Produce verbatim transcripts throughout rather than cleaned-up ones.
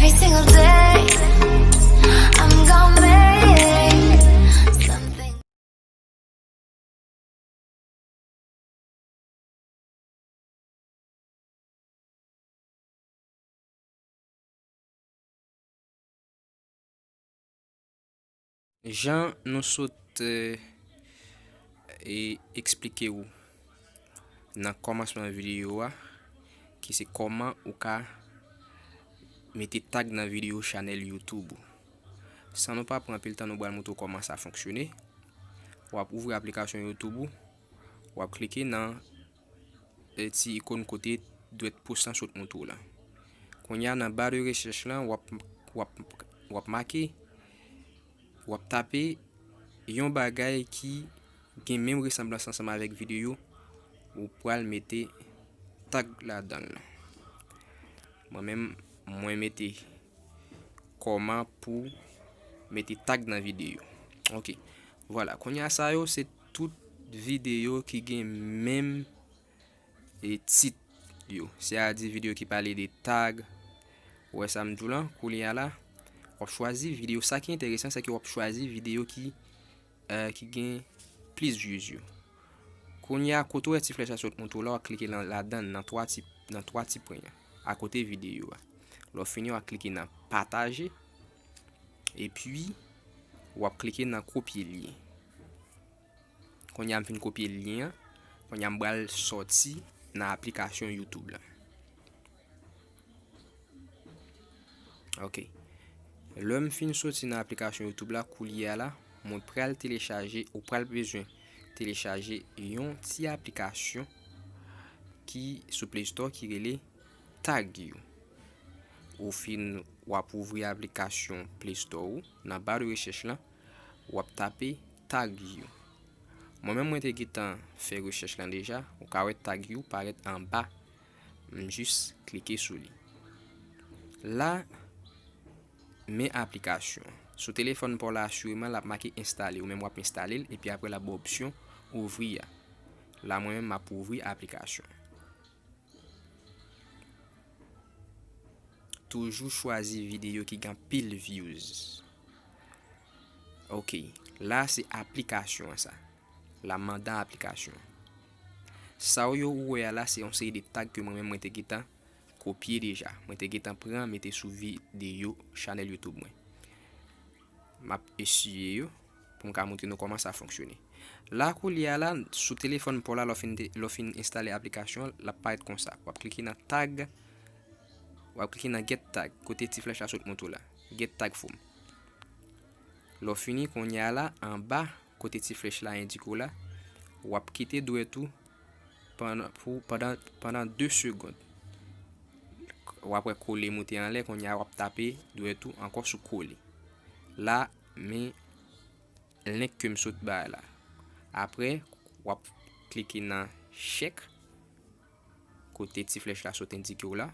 Every single day, I'm gonna make something. Jan nou sot, eh, e eksplike w nan kòmansman videyo a, ki se kòman ou ka mete tag nan videyo chanèl YouTube ou. San nou pa pran anpil tan, nou pral montre w kòman sa fonksyone. W ap ouvri aplikasyon YouTube ou, w ap klike nan, eh, ti ikòn kote dwèt pous lan sot montre w la. Kounye a, nan ba de rechèch lan, w ap, w ap, w ap make, w ap tape yon bagay ki gen menm resanblans ansanm avèk videyo, ou pral mete tag ladan l. Mwen menm, mwen mete kòman pou mete tag nan videyo. Ok. Vwala. Kounye a, sa yo se tout videyo ki gen menm, e, tit yo. Sètadi videyo ki pale de tag. Ou wè sa m di w lan? Kounye a la, w ap chwazi videyo. Sa ki enteresan, se ke w ap chwazi videyo ki, eh, ki gen plis views yo. Kounye a, kote w wè ti flèch la sot montre w la, w ap klike nan, ladan, nan twa ti, nan twa ti pwen an, akote videyo a. Lè w fini, w ap klike nan pataje, epi w ap klike nan kopye lyen. Kounye a, m fin kopye lyen an. Kounye a, m pral sòti nan aplikasyon YouTube la. Ok. Lè m fin soti nan aplikasyon YouTube la, koulye a la, mwen pral telechaje, ou pral bezwen telechaje yon ti aplikasyon ki sou Play Store ki rele Tag You. Ou fin, w ap ouvri aplikasyon Play Store ou, nan ba de rechèch lan, w ap tape Tag You. Mwen menm, mwen te gentan fè rechèch lan deja, ou ka wè Tag You parèt anba. M jis klike sou li. La, men aplikasyon. Sou telefòn pa w la, asireman, l ap make enstale. Ou menm w ap enstale l, epi apre l ap ba w opsyon ouvri a. La, mwen menm, m ap ouvri aplikasyon. Toujou chwazi videyo ki gen anpil views. Ok, la se aplikasyon an sa. La m andan aplikasyon an. Sa w yo ou wè a la, se yon seri de tag ke mwen menm mwen te gentan kopye deja. Mwen te gentan pran, mete sou videyo chanèl YouTube mwen. M ap eseye yo pou m ka montre nou kòman sa fonksyone. La, koulye a la, sou telefòn pa w la, lè w fin te, lè w fin enstale aplikasyon an, l ap parèt konsa. W ap klike nan tag, w ap klike nan Get Tag, kote ti flèch la sot montre w la. Get Tag From. Lè w fini, kounye a la, anba, kote ti flèch la endike w la, w ap kite dwèt ou pandan, pou, pandan, pandan de segonn. W ap wè kole moute anlè, kounye a w ap tape dwèt ou ankò sou kole. La, men link ke m sot bay la. Apre, w ap klike nan chèk, kote ti flèch la sot endike w la.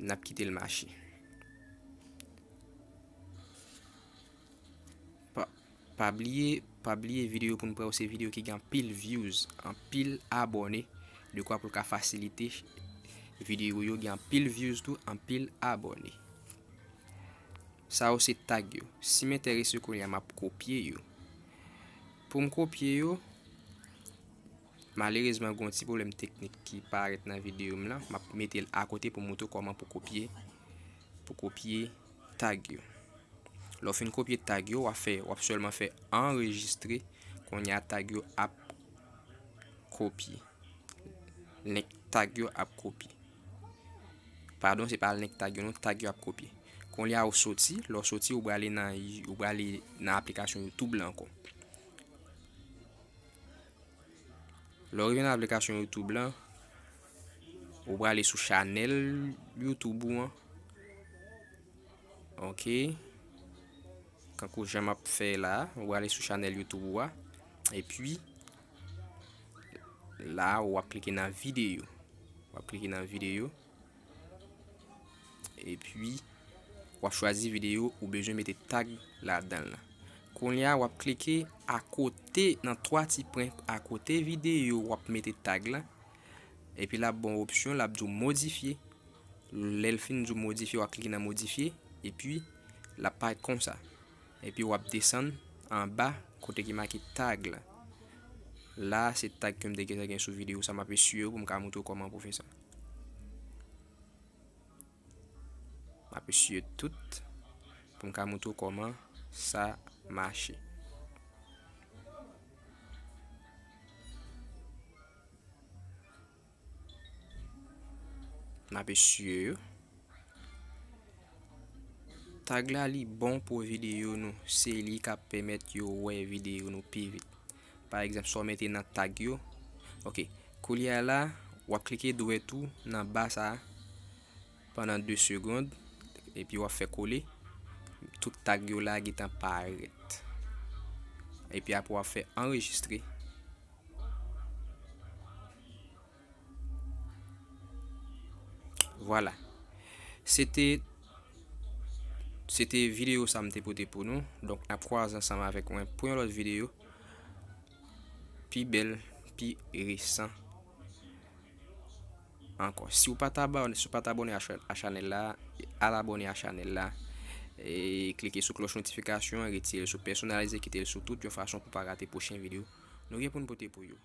N ap kite l mache. Pa, pa bliye, pa bliye videyo pou n pran yo, se videyo ki gen anpil views, anpil abòne, dekwa pou l ka fasilite videyo yo gen anpil views tou, anpil abòne. Sa yo se tag yo. Si m enterese kounye a, m ap kopye yo. Pou m kopye yo, malerezman, gen yon ti pwoblèm teknik ki parèt nan videyo m lan. M ap mete l akote pou m montre w kòman pou kopye, pou kopye tag yo. Lè w fin kopye tag yo, w ap fè, w ap sèlman fè anrejistre. Kounye a, tag yo ap kopye. Link tag yo ap kopye. Padon, se pa link tag yo non, tag yo ap kopye. Kounye a ou soti, lè w soti, ou prale nan, ou prale nan aplikasyon YouTube la ankò. Lè w rive nan aplikasyon YouTube la, ou prale sou chanèl YouTube ou an. Ok. Kankou jan m ap fè la, ou prale sou chanèl YouTube ou a. Epi, la, w ap klike nan videyo. W ap klike nan videyo. Epi, w ap chwazi videyo ou bezwen mete tag ladan l lan. Kounye a, w ap klike akote, nan twa ti pwen akote videyo w ap mete tag lan. Epi, l ap ba w opsyon, l ap di w modifye. Lè l fin di w modifye, w ap klike nan modifye, epi l ap parèt konsa. Epi w ap desann anba kote ki make tag la. La, se tag ke m te gentan gen sou videyo sa, m ap eswiye pou m ka montre w kòman pou fè sa. M ap eswiye tout pou m ka montre w kòman sa mache. M ap eswiye yo. Tag la, li bon pou videyo nou. Se li k ap pèmèt yo wè videyo nou pi vit. Pa egzanp, sa w mete nan tag yo. Ok. Koulye a la, w ap klike dwèt ou nan ba sa a pandan de segonn, epi w ap fè kole. Tout tag yo la gentan parèt. Epi apre w ap fè anrejistre. Vwala. Se te, se te videyo sa m te pote pou nou. Donk, n ap kwaze ansanm avèk mwen pou yon lòt videyo pi bèl, pi resan ankò. Si w pa t abòne, si w pa t abòne a cha-, a chanèl la, al abòne a chanèl la. E klike sou klòch notifikasyon an, retire l sou pèsonalize, kite l sou tout yon fason pou w pa rate pwochen videyo nou gen pou n pote pou yo.